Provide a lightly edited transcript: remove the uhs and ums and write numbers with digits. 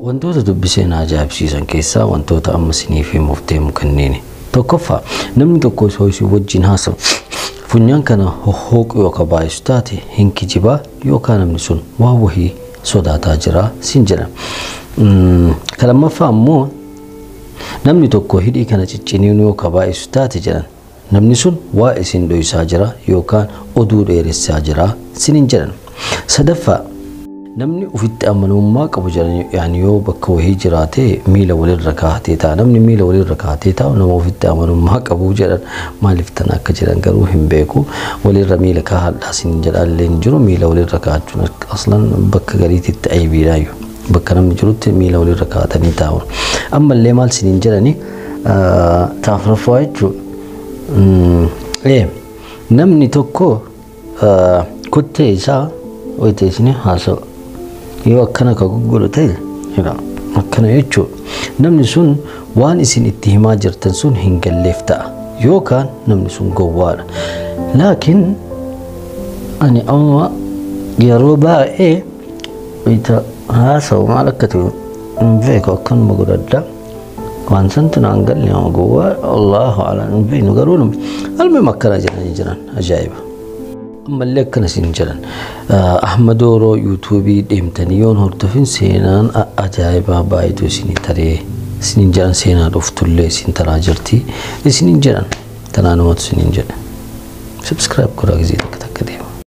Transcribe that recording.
Wantoota dubbisee na ajaa'ibsiisan keessaa wantoota amma isiniif himuuf deemu kanneeni. Tokkoffaa, namni tokko osoo isin wajjin haasa'u funyaan kana hohhooqu yookaan baay'isu taate hin kijibaa yookaan namni sun waan wahii sodaataa jira siin jedha. Kan lammaffaa ammoo, namni tokko hidhii kana cicciniinuu yookaan baay'isu taate jedhan, namni sun waa isin dho'isaa jira yookaan oduu dheeressaa jira sinin jedhan. Sadaffaa, namni ofitti amanamummaa qabu jedhan, yaani yoo bakka wahii jiraate miila walirra kaa'atee taa'a. Namni miila walirra kaa'atee taa'u nama ofitti amanamummaa qabu jedhan. Maaliif tana akka jedhan garuu hin beeku. Walirra miila kaa'adhaa sin jedhallee hin jiru. Miila walirra kaa'achuun aslan bakka gariititti aybiidhaayyuu. Bakka namni jirutti miila walirra kaa'atanii taa'u. Ammallee maal sinin jedhani taafraffaa jechuudha. Namni tokko kottee isaa wayita isin haasa'u yoo akkana ka goggodhu ta'e akkana jechuudha. Namni sun waan isin itti himaa jirtan sun hin galleef ta'a yookaan namni sun gowwaadha. Laakiin ani amma yeroo baay'ee wayita haasa'u maal akka ta'e hin beeku, akkanuma godhadha. Waan santu naan galle, nama gowwaa Allahu a'lam hin beeknu, garuu almeem akkana jedhanii jiran, ajaa'iba. Ammallee akkana isin jedhan, Ahmad Ooroo yuutuubii deemtanii yoon hordofin seenaan ajaa'ibaa baay'eetu isinii taree isinin jedhan, seenaa dhuftullee isin taraa jirti isinin jedhan, tanaanumatu isinin jedhan. Subscribe godhaa gizee takka.